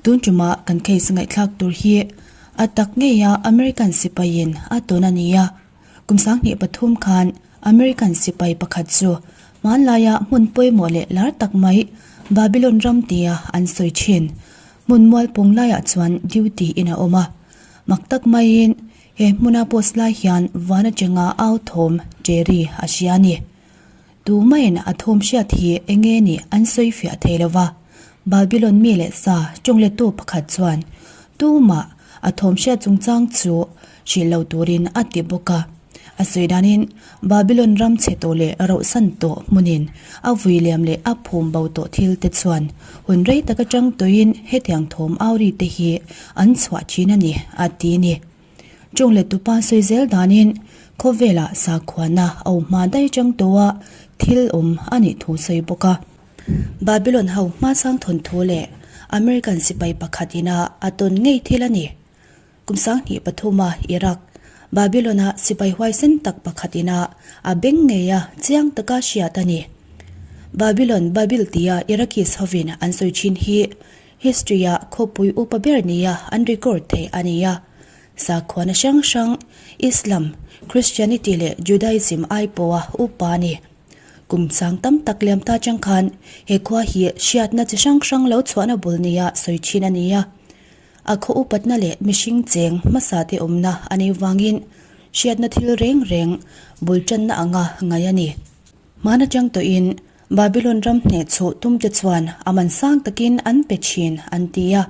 Tun tuma kan case ngaihthlak tur hi a tak ngeia American sipaiin a tawn a ni a. Kum 2003 khan American sipai pakhat chu hmanlaia hmun pawimawh leh lar tak mai Babylon ram tia an sawi thin hmun mualpawng laiah chuan duty in a awm a. Mak tak maiin he hmuna post lai hian van atanga au thawm ṭeri a hria a ni. Tumaiin a thawm hriat hi eng nge nih an sawi fiah thei lo va. Babylon mi leh sa tawnglettu pakhat chuan tumah a thawm hriat chungchang chu hrilh lo turin a ti bawk a. A sawi danin Babylon ram chhe tawh leh rohsan tawh hmunin a vui liam leh a phum bo tawh thil te chuan hun rei tak atang tawhin hetiang thawm auri te hi an chhuah thin a ni, a ti a ni. Tawng leh tupa sawi zel danin khawvelah sakhuana a awm hma daih atang tawha thil awm a nih thu sawi bawk a. Babylon ho hmasang thawnthu leh American sipai pakhat ina a tawn ngei thil a ni. Kum 2003 a Iraq, Babylon-a sipai huaisen tak pakhat ina a beng ngeia chiang taka hriat a ni. Babylon Babil tia Iraqis hovin an sawi thin hi History-ah khawpui upa ber nia an record theih a ni a. Sakhuana hrang hrang, Islam, Christianity leh Judaism ai pawha upa a ni. Kum sang tam tak liam ta chang khan he khua hi hriatna chi hrang hrang lo chhuahna bul nia sawi thin a ni a. A khaw upatna leh mihring cheng hmasa te awmna a nih vangin hriatna thil reng reng bul tanna anga ngaih a ni. Hmaan atang tawhin Babylon ram hneh chhuh tumte chuan a man sang takin an pe thin an ti a.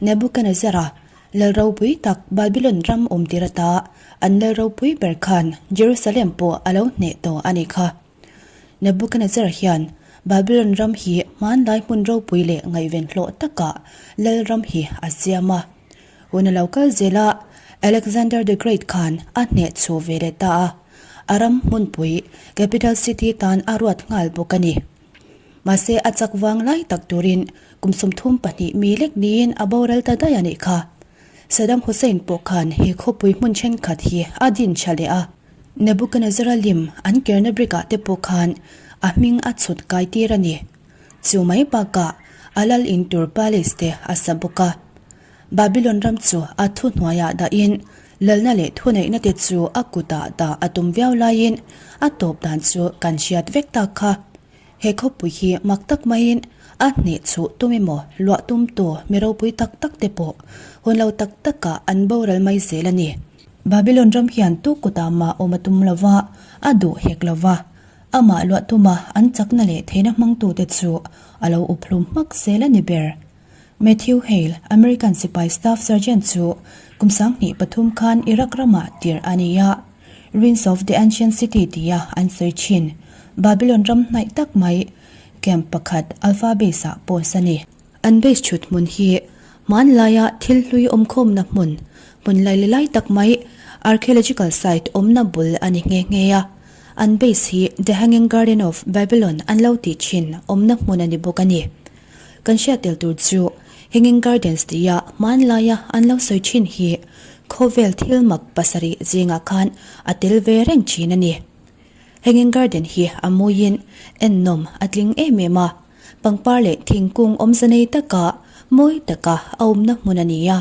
Nebuchadnezzar-a lal ropui tak Babylon ram awm tir ata an lal ropui ber khan Jerusalem pawh a lo hneh tawh a nih kha. Nebuchadnezzar hian Babylon ram hi hmanlai hmun ropui leh ngaihven hlawh takah lal ram hi a siam a. Hun a lo kal zel a, Alexander the Great khan a hneh chhuh ve leh ta a. A ram hmunpui, capital city, tan a ruat nghal bawk a ni. Mahse a chak vang lai tak turin kum 32 mi lek niin a boral ta daih a nih kha. Saddam Hussein pawh khan he khawpui hmun thenkhat hi a din tha leh a. Nebuchadnezzar-a lim an kerna brick-ah te pawh khan a hming a chhut kai tir a ni. Chu mai bakah a lal in tur palace te a sa bawk a. Babylon ram chu a thuhnuaiah dahin lalna leh thuneihna te chu a kutah dah a tum viau laiin a tawp dan chu kan hriat vek tak kha. He khawpui hi mak tak maiin a hneh chhuh tum emaw luah tum tu mi ropui tak tak te pawh hun lo tak takah an boral mai zel a ni. Babylon ram hian tu kutah mah awm a tum lova, a duh hek lova. Amah luah tuma an chakna leh theihna hmangtute chu a lo up hlum hmak zel a ni ber. Matthew Hale, American sipai Staff Sergeant chu kum 2003 khan Iraq ramah tirh a ni a. Ruins of the Ancient City tia an sawi thin Babylon ram hnaih tak mai camp pakhat Alpha Base-ah post a ni. An base thut hmun hi hmanlaia thil hlui awmkhawmna hmun, hmun laili lai tak mai archaeological site awmna bul a ni nghe nghe a. An base hi The Hanging Garden of Babylon an lo tih thin awmna hmun a ni bawk a ni. Kan hriat tel tur chu Hanging Gardens tia hmanlaia an lo sawi thin hi khawvel thil mak pasarih zingah khan a tel ve reng thin a ni. Hanging Garden hi a muiin ennawm a tling em em a, pangpar leh thingkung awmze nei taka mawi taka a awmna hmun a ni a,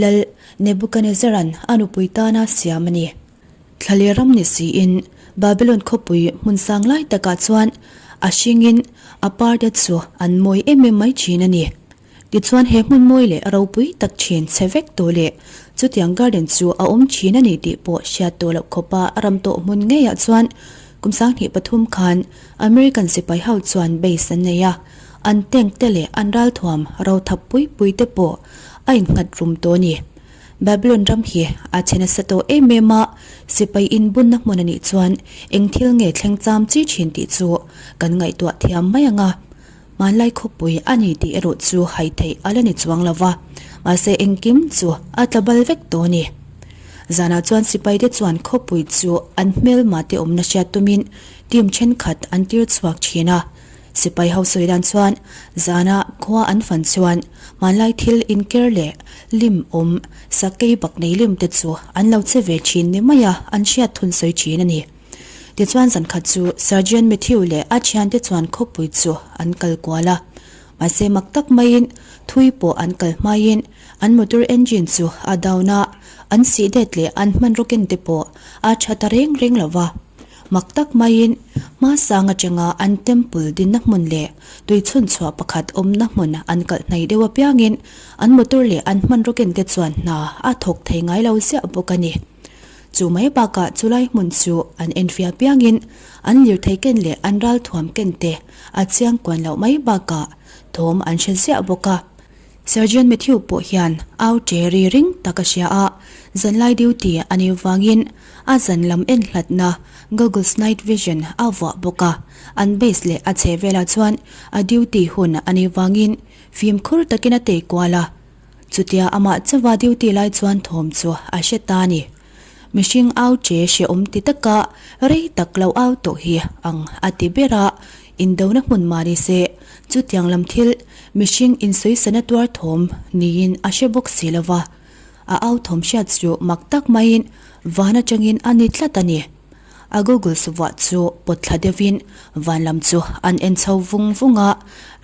Lal Nebuchadnezzar-a'n a nupui tana siam a ni. Thlaleh ram ni siin Babylon khawpui hmun sang lai takah chuan a hringin a parte chu an mawi em em mai thin a ni. Tichuan he hmun mawi leh ropui tak thin chhe vek tawh leh chutiang garden chu a awm thin a ni tih pawh hriat tawh loh khawpa ram tawh hmun ngeiah chuan kum 2003 khan American sipai ho chuan base an nei a, an tank te leh an ralthuam rothap pui pui te pawh a innghat rum tawh a ni. Babylon ram hi a chhe nasa tawh em em a, sipai inbunna hmun a nih chuan eng thil nge thleng cham chi thin tih chu kan ngaihtuah thiam mai ang a. Hmanlai khawpui a ni tih erawh chu hai theih a la ni chuang lo va, mahse engkim chu a tla bal vek tawh a ni. Zanah chuan sipaite chuan khawpui chu an hmelma te awmna hriat tumin team thenkhat an tir chhuak thin a. Sipai ho sawi dan chuan zana khua an fan chuan hmanlai thil inker leh lim awm sakei bak nei lim te chu an lo che ve thin ni mai a, an hriat thun sawi thin a ni. Tichuan zan khat chu Sergeant Matthew leh a thiante chuan khawpui chu an kal kual a. Mahse mak tak maiin Thui pawh an kal hmaiin an motor engine chu a down a, an sih det leh an hmanraw ken te pawh a tha ta reng reng lo va. Mak tak maiin hmasang atanga an temple dinna hmun leh tui chhun chhuah pakhat awmna hmun an kalh hnai deuh apiangin an motor leh an hmanraw ken te chuan hna a thawk thei ngai lo ziah bawk a ni. Chu mai bakah chulai hmun chu an enfiah piangin an lirthei ken leh an ralthuam ken te a chiang kuan loh mai bakah thawm an hre ziah bawk a. Sergeant Matthew pawh hian au ṭe ri ring tak a hria a, zanlai duty a nih vangin a zan lam en hlatna goggles night vision a vuah bawk a. An base leh a chheh velah chuan a duty hun a nih vangin fimkhur takin a tei kual a. Chutia amah chauha duty lai chuan thawm chu a hre ta a ni. Mihring au che hrehawm ti taka rei tak lo au tawh hi ang a ti ber a, indona hmun mah ni se chutiang lam thil mihring insawisana tuar thawm niin a hre bawk si lo va. A au thawm hriat chu mak tak maiin van atangin a ni tlat a ni. A goggles vuah chu pawt thla deuhin van lam chu an en chho vung vung a,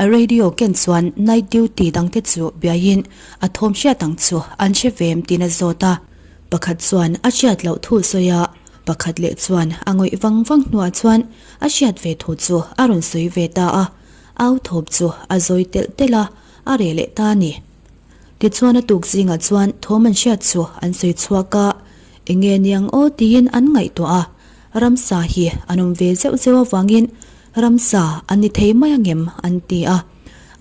a radio ken chuan night duty dangte chu biaiin a thawm hriat ang chu an hre vem tiin a zawt a. Pakhat chuan a hriat loh thu sawi a, pakhat leh chuan a ngawih vang vang hnuah chuan a hriat ve thu chu a rawn sawi ve ta a, au thawp chu a zawi telh telh a, a reh leh ta a ni. Tichuan a tuk zingah chuan thawm an hriat chu an sawi chhuak a, Enge niang aw tiin an ngaihtuah a, ramsa hi an awm ve zeuh zeuh avangin ramsa an ni thei mai angem an ti a.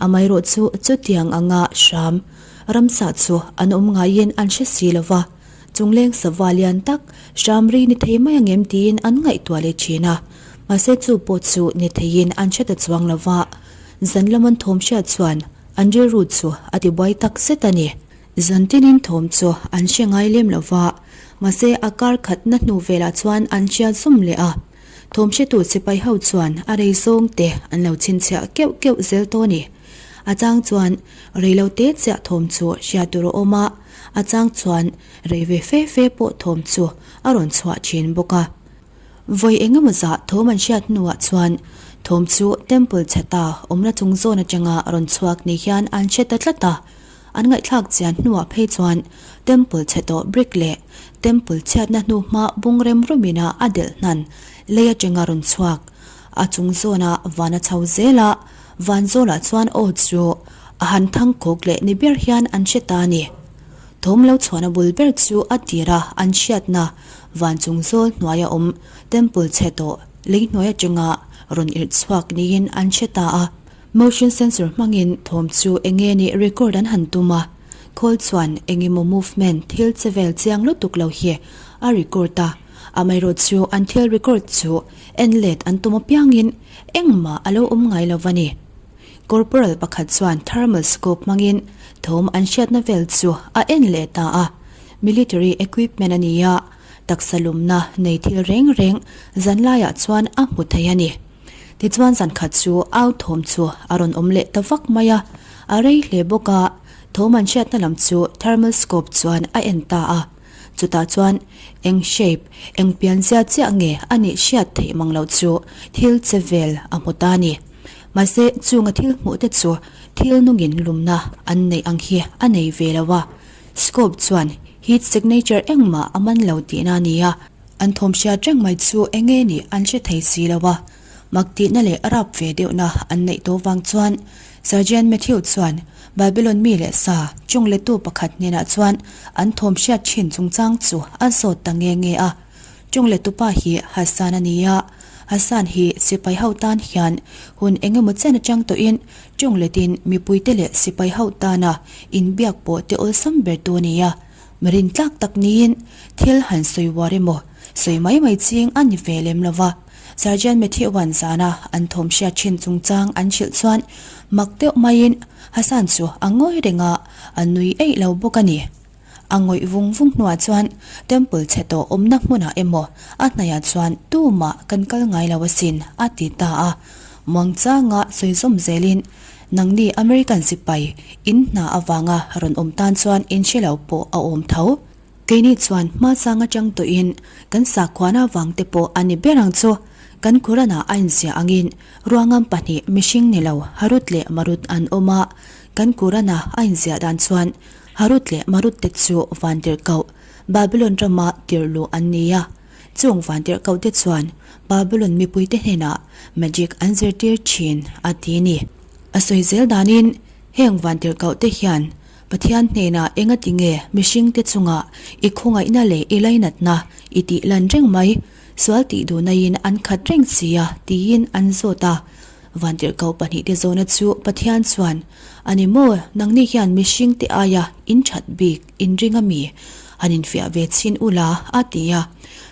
Amaherawh chu chutiang anga hram ramsa chu an awm ngaiin an hre si lo va, chungleng sava lian tak hram ri ni thei mai angem tiin an ngaihtuah leh thin a. Mahse chu pawh chu ni theiin an hre ta chuang lo va, zan lam an thawm hriat chuan an rilru chu a tibuai tak zet a ni. Zantinin thawm chu an hre ngai lem lo va, mahse a kar khatna hnu velah chuan an hriat zawm leh a. Thawm hretu sipai ho chuan a rei zawng te an lo chhinchhiah keuh keuh zel tawh a ni. A chang chuan rei lo te chiah thawm chu hriat tur a awm a, a chang chuan rei ve fe fe pawh thawm chu a rawn chhuah thin bawk a. Vawi eng emaw zah thawm an hriat hnuah chuan thawm chu temple chheta awmna chung zawn atanga rawn chhuak ni hian an hre ta tlat a. An ngaihthlak chian hnuah phei chuan temple chhe tawh brick leh temple chhiatna hnu hma bung rem rumin a a delh hnan lei atanga rawn chhuak. A chung zawna van a chho zel a, van zawlah chuan aw chu a han thang kawk leh ni ber hian an hre ta a ni. Thawm lo chhuahna bul ber chu a tira an hriatna van chung zawl hnuaia awm temple chhe tawh lei hnuai atanga rawn irh chhuak niin an hre ta a. Motion sensor hmangin thawm chu eng nge nih record an han tum a, khawl chuan eng emaw movement thil che vel chiang lutuk lo hi a record a, amaherawh chu an thil record chu en let an tum apiangin engmah a lo awm ngai lo va ni. Corporal pakhat chuan thermal scope hmangin thawm an hriatna vel chu a en leh ta a, military equipment a ni a, taksa lumna nei thil reng reng zanlaiah chuan a hmu thei a ni. Tichuan zan khat chu au thawm chu a rawn awm leh ta vak mai a, a rei hle bawk a, thawm an hriatna lam chu thermal scope chuan a en ta a, chutah chuan eng shape, eng pianzia chiah nge a nih hriat theih mang loh chu thil che vel a hmu ta a ni. Mahse chunga thil hmuh te chu thil nungin lumna an neih ang hi a nei ve lo a, scope chuan heat signature engmah a man lo tihna a ni a. An thawm hriat reng mai chu eng nge nih an hre thei si lo a, mak tihna leh rap ve deuhna an neih tawh vang chuan Sergeant Matthew chuan Babylon mi leh sa chunglettu pakhat hnenah chuan an thawm hriat thin chungchang chu a zawt ta nge nge a. Chunglettu pa hi Hassan a ni a, Hassan hi sipai ho tan hian hun eng emaw chen atang tawhin chungletin mipuite leh sipai ho tana inbiak pawh te awlsam bertu a ni a. Marin tlak tak niin thil han sawi uar emaw sawi mai mai ching a ni ve lem lo va. Sergeant Matthew-a'n zana an thawm hriat thin chungchang an hrilh chuan mak deuh maiin Hassan chu a ngawi reng a, a nui eih lo bawk a ni. A ngawih vung vung hnuah chuan Temple chhe tawh awmna hmunah emaw a hnaihah chuan tumah kan kal ngai lo asin a ti ta a. Muangchanga sawi zawm zelin Nangni American sipai in hna avanga rawn awm tan chuan in hre lo pawh a awm tho. Keini chuan hmasang atang tawhin kan sakhuana avang te pawh a ni ber ang chu. Kan Quran-ah a inziah angin ruangam pahnih mihring ni lo Harut leh Marut an awm a. Kan Quran-a a inziah dan chuan Harut leh Marut te chu vantirhkoh Babylon rama tirh luh an ni a. Chung vantirhkoh te chuan Babylon mipuite hnenah magic an zirtir thin a ti a ni. A sawi zel danin heng vantirhkoh te hian Pathian hnenah engati nge mihringte chungah i khawngaihna leh i lainatna i tih lan reng mai, sual tih duhnain an khat reng si a tiin an zawt a. Vantirhkoh pahnihte zawhna chu Pathian chuan, A ni maw, nangni hian mihringte aia in that bik in ring a mi? Han infiah ve chhin ula, a ti a.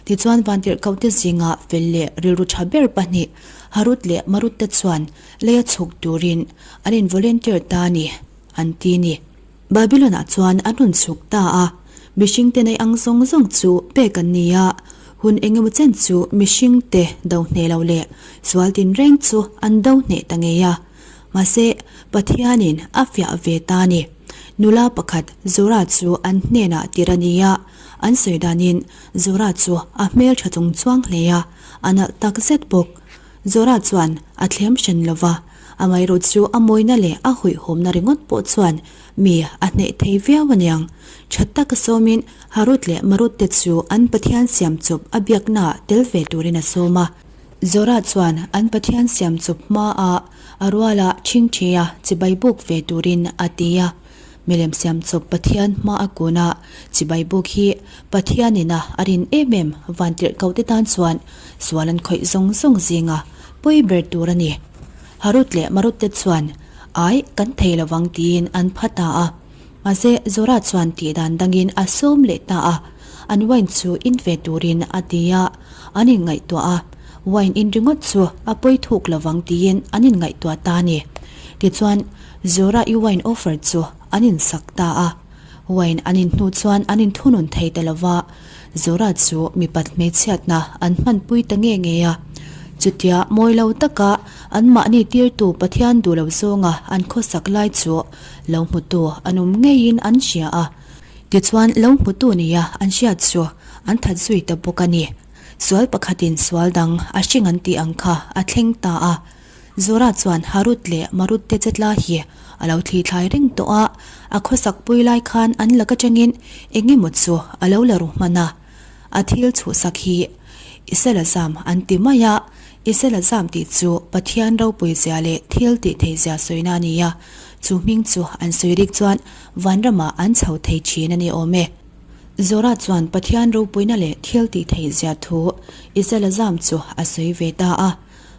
Tichuan Vantirhkohte zinga fel leh rilru tha ber pahnih, Harut leh Marut te chuan leia chhuk turin an in volunteer ta a ni. An ti ni. Babylon-ah chuan an rawn chhuk ta a, mihringte nei ang zawng zawng chu pek an ni a, hun engemaw chen chu mihringte do hneh lo leh sual tinreng chu an do hneh ta ngei a. Mahse, Pathianin a fiah ve ta a ni. Nula pakhat Zora chu an hnenah tir a ni a, an sawi danin Zora chu a hmeltha chung chuang hle a, a nalh tak zet bawk. Zora chuan a thlem hran lo va, amaherawh chu a mawina leh a hawihhawmna ringawt pawh chuan mi a hneh thei viau aniang. Tha taka sawmin Harut leh Marut te chu an Pathian siam chawp a biaknaah tel ve turin a sawm a. Zora chuan an Pathian siam chawp hmaah a ruala ṭhingṭhia chibai buk ve turin a ti a. Milem siam chawp Pathian hma a kun a, chibai buk hi Pathian ina a rin em em vantirhkoh te tan chuan sual an khawih zawng zawng zinga pawi ber tur a ni. Harut leh Marut te chuan ai kan thei lovang tiin an pha ta a. Mahse Zora chuan tih dan dangin a sawm leh ta a, an wine chu in ve turin a ti a, an inngaihtuah a, wine in ringawt chu a pawi thuk lovang tiin an inngaihtuah ta a ni. Tichuan Zora i wine offer chu an insak ta a. Wine an in hnu chuan an inthunun thei ta lova, Zora chu mipat hmeichhiatna an hmanpui ta nge nge a. Chutia mawi lo taka anmahni tirtu Pathian duh lo zawnga an khawsak lai chu lo hmutu an awm ngeiin an hria a. Tichuan lo hmutu nia an hriat chu an that zui ta bawk a ni. Sual pakhatin sual dang a hring an tih ang kha a thleng ta a. Zora chuan Harut leh Marut te chetla hi a lo thlithlai reng tawh a, a khawsak pui lai khan an lak atangin eng emaw chu a lo la ru hman a. A thil chhuhsak hi Isela zam an ti mai a, Isela zam tih chu Pathian ropui zia leh thil tih thei zia sawina a ni a, chu hming chu an sawi rik chuan vanramah an chho thei thin a ni awm e. Zora chuan Pathian ropuina leh thil tih thei zia thu Isela zam chu a sawi ve ta a.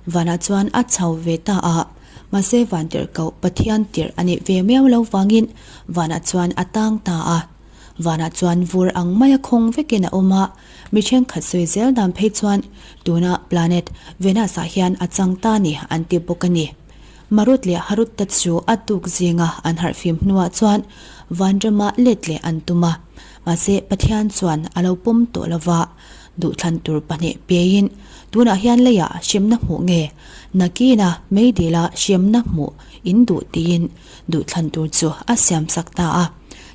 Vanah chuan a chho ve ta a, mahse van tirh koh Pathian tirh a nih ve miau lo vangin vanah chuan a tang ta a. Vanah chuan vur ang maia khawng vekin a awm a, mi thenkhat sawi zel dan phei chuan tuna planet Venus ah hian a chang ta ni an ti bawk a ni. Marut leh Harut te chu a tuk zinga an harhfim hnuah chuan vanrama let leh an tum a, mahse Pathian chuan a lo pawm tawh lova, Duhthlan tur pahnih peiin tunah hian leiah hremna hmuh nge nakina meidila hremna hmuh in duh tiin duhthlan tur chu a siam sak ta a.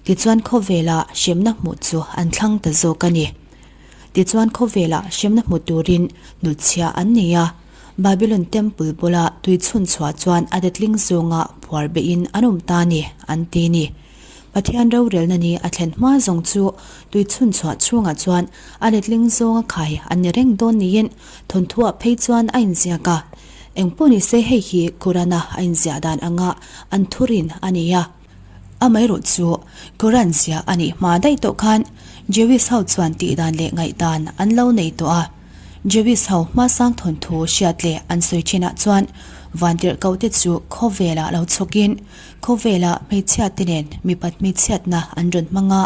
Tichuan khawvela hremna hmuh chu an thlang ta zawk a ni. Tichuan khawvela hremna hmu turin hnutchhiah an nei a, Babylon Temple bula tui chhun chhuah chuan a detling zawnga phuar beihin an awm ta a ni an ti a ni. Pathian rorelna ni a thlen hma zawng chu tui chhun chhuah chhungah chuan a letling zawnga khai an ni reng dawn niin thawnthuah phei chuan a inziak a. Engpawh ni se hei hi Quran-a a inziah dan anga an thurin a ni a. Amaherawh chu Quran ziah a nih hma daih tawh khan Jewish ho chuan tihdan leh ngaihdan an lo nei tawh a. Jewish ho hmasang thawnthu hriat leh an sawi thinah chuan vantirhkohte chu khawvelah lo chhawkin Khawvela hmeichhiate nen mipat hmeichhiatna an rawn hmang a,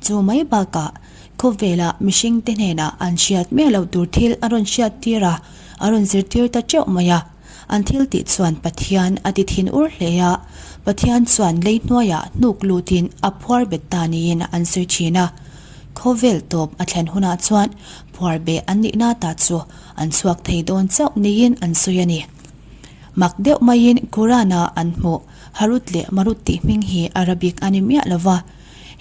chu mai bakah khawvela mihringte hnenah an hriat miah loh tur thil a rawn hriattir a, a rawn zirtir ta teuh mai a. An thil tih chuan Pathian a ti thin ur hle a, Pathian chuan lei hnuaiah hnuk lutin a phuar bet ta niin an sawi thin a. Khawvel tawp a thlen hunah chuan phuar beh an nihna ta chu an chhuak thei dawn chauh niin an sawi a ni. Mak deuh maiin Quran-a an hmuh Harut leh Marut tih hming hi Arabic a ni miah lova,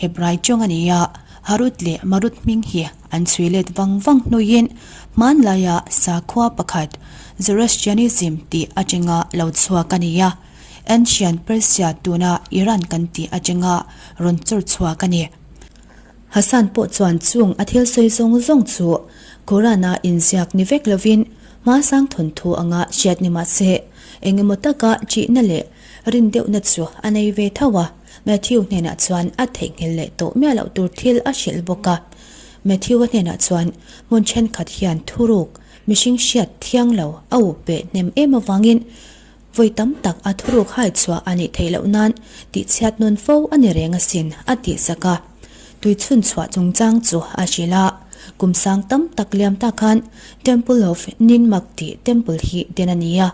Hebrai tawng a ni a, Harut leh Marut hming hi an chhui let vang vang hnuiin hmanlaia sakhua pakhat Zoroastrianism tih atanga lo chhuak a ni a. Ancient Persia tuna Iran kan tih atanga rawn chawr chhuak a ni. Hassan pawh chuan chung a thil sawi zawng zawng chu Quran-a inziak ni vek lovin hmasang thawnthu anga hriat ni mah se, eng emaw taka ṭihna leh rin deuhna chu a nei ve tho a, Matthew hnenah chuan a theihnghilh leh tawh miah loh tur thil a hrilh bawk a. Matthew-a hnenah chuan hmun thenkhat hian thuruk mihring hriat thiang lo a up beh hnem em avangin vawi tam tak a thuruk hai chhuah a nih theih loh nan tihchhiat nawn fo a ni reng asin a tihsak a. Tui chhun chhuah chungchang chu a hrilh a, kum sang tam tak liam ta khan Temple of Ninmak tih temple hi den a ni a.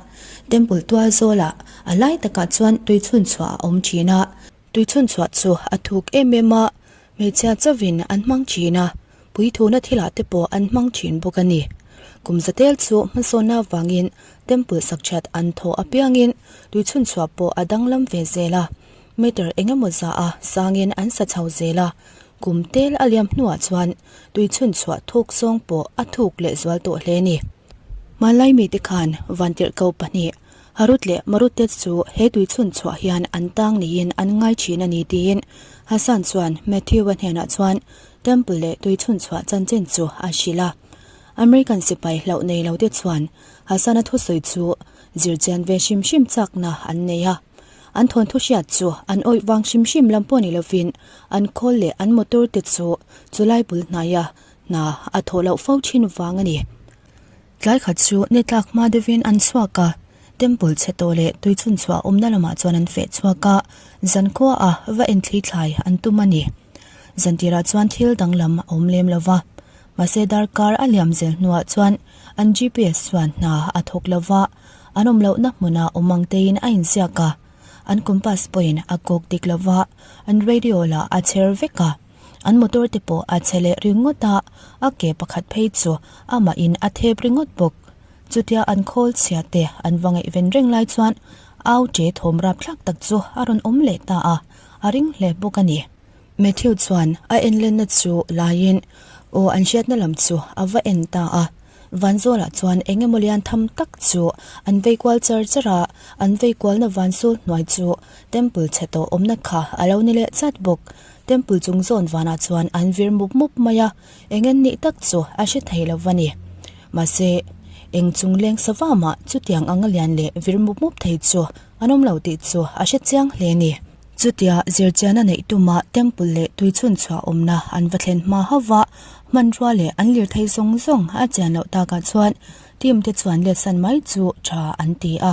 Temple tual zawlah a lai takah chuan tui chhun chhuah a awm thin a. Tui chhun chhuah chu a thuk em em a, hmeichhia chauhin an hmang thin a, puithuna thilah te pawh an hmang thin bawk a ni. Kum zatel chu hmasawnna avangin temple sak that an thawh apiangin tui chhun chhuah pawh a danglam ve zel a, meter eng emaw zah a sangin an sa chho zel a, kum tel a liam hnuah chuan tui chhun chhuah thuk zawng pawh a thuk leh zual tawh hle a ni. Hmanlai mite khan Vantirhko pahnih Harut leh Marut te chu he tui chhun chhuah hian an tang niin an ngai thin a ni tiin Hassan chuan Matthew-a hnenah chuan Temple leh tui chhun chhuah chanchin chu a hrilh a. American sipai hlauh nei lo te chuan Hassan-a thusawi chu zirchian ve hrim hrim chakna an nei a. An thawnthu hriat chu an awih vang hrim hrim lam pawh ni lovin an khawl leh an motor te chu chulai bul hnaia hna a thawh loh fo thin vang a ni. Tlai khat chu ni tlak hma deuhin an chhuak a, temple chhe tawh leh tui chhun chhuah awmna lamah chuan an feh chhuak a, zankhua a va enthli thlai an tum a ni. Zantirah chuan thil danglam a awm lem lo va, mahse darkar a liam zel hnuah chuan an GPS chuan hna a thawk lo va, an awm lohna hmuna awm ang tein a inziak a, an compass pawhin a kawk dik lo va, an radio lah a chher vek a. An motor te pawh a che leh ringawt a, a ke pakhat phei chu amah in a thep ringawt bawk. Chutia an khawl chhia te an va ngaihven reng lai chuan au che thawm rap thlak tak chu a rawn awm leh ta a, a ring hle bawk a ni. Matthew chuan a en lenna chu laiin aw an hriatna lam chu a va en ta a. Vanzawlah chuan eng emaw lian tham tak chu an vei kual char char a, an vei kualna vansawl hnuai chu temple chhe tawh awmna kha a lo ni leh chat bawk. Temple chung zawn vanah chuan an vir mup mup mai a, eng en nih tak chu a hre thei lo va ni. Mahse, eng chung leng sava mah chutiang anga lian leh vir mup mup thei chu an awm lo tih chu a hre chiang hle a ni. Chutia zirchiana neih tuma temple leh tui chhun chhuah awmna an va thlen hma hauh va, hmanrua leh an lirthei zawng zawng a chian loh takah chuan team te chuan letsan mai chu tha an ti a.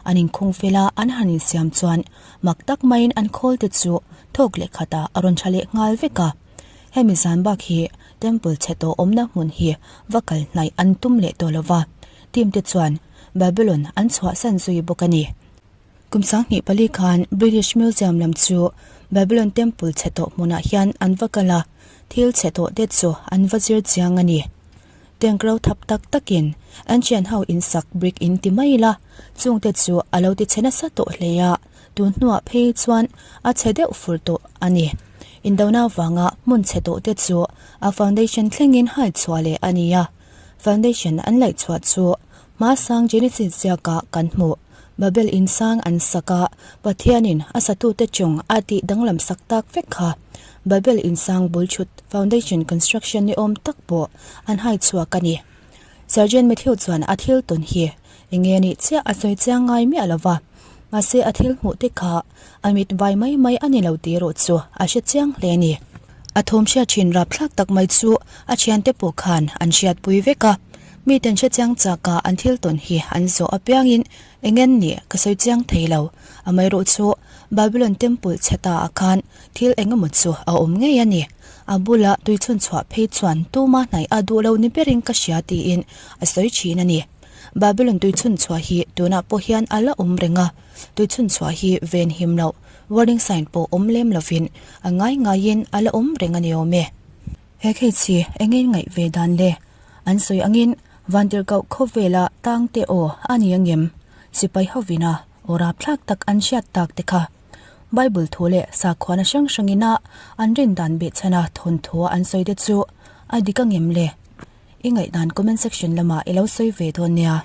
An inkhung fel a, an han insiam chuan mak tak maiin an khawl te chu thawk leh khatah a rawn tha leh nghal vek a. Hemi zan bak hi temple chhe tawh awmna hmun hi va kal hnaih an tum leh tawh lo va, team te chuan Babylon an chhuahsan zui bawk a ni. Kum 24 khan British Museum lam chu Babylon temple chhe tawh hmunah hian an va kal a, thil chhe tawh te chu an va zir chiang a ni. Tank ro thap tak takin an thian ho in sak brick in ti mai ila, chungte chu a lo ti chhe nasa tawh hle a, tun hnuah phei chuan a chhe deuh fur tawh a ni. Indona avanga hmun chhe tawh te chu a foundation thlengin hai chhuah leh a ni a, foundation an laih chhuah chu hmasang Genesis ziakah kan hmuh. Babel in sang an sak a, Pathianin a satute chung a tih danglam sak tak vek kha. Babel in sang bul chhut foundation construction ni awm tak pawh an hai chhuak a ni. Sergeant Matthew chuan a thil tawn hi enge nih chiah a sawi chiang ngai miah lo va, mahse a thil hmuh te kha a mit vai mai mai a ni lo tih erawh chu a hre chiang hle a ni. A thawm hriat thin rapthlak tak mai chu a thiante pawh khan an hriatpui vek a. Miten hre chiang chaka an thil tawn hi an zawh apiangin eng en nih ka sawi chiang thei lo. Amaherawh chu Babylon Temple chhe ta ah khan thil eng emaw chu a awm ngei a ni. A bula tui chhun chhuah phei chuan tuma hnaih a duh lo ni berin ka hria tiin a sawi thin a ni. Babylon tui chhun chhuah hi tunah pawh hian a la awm reng a, tui chhun chhuah hi ven him loh, warning sign pawh awm lem lovin a ngai ngaiin a la awm reng a ni awm e. He kheichhi engin ngaih ve dan le? An sawi angin Vantirhkoh khawvela tangte aw a ni angem? Sipai hovina aw rapthlak tak an hriat tak te kha. Bible thu leh sakhuana hrang hrangina an rin dan behchhana thawnthu an sawi te chu a dik angem le? I ngaihdan comment section lamah i lo sawi ve dawn nia.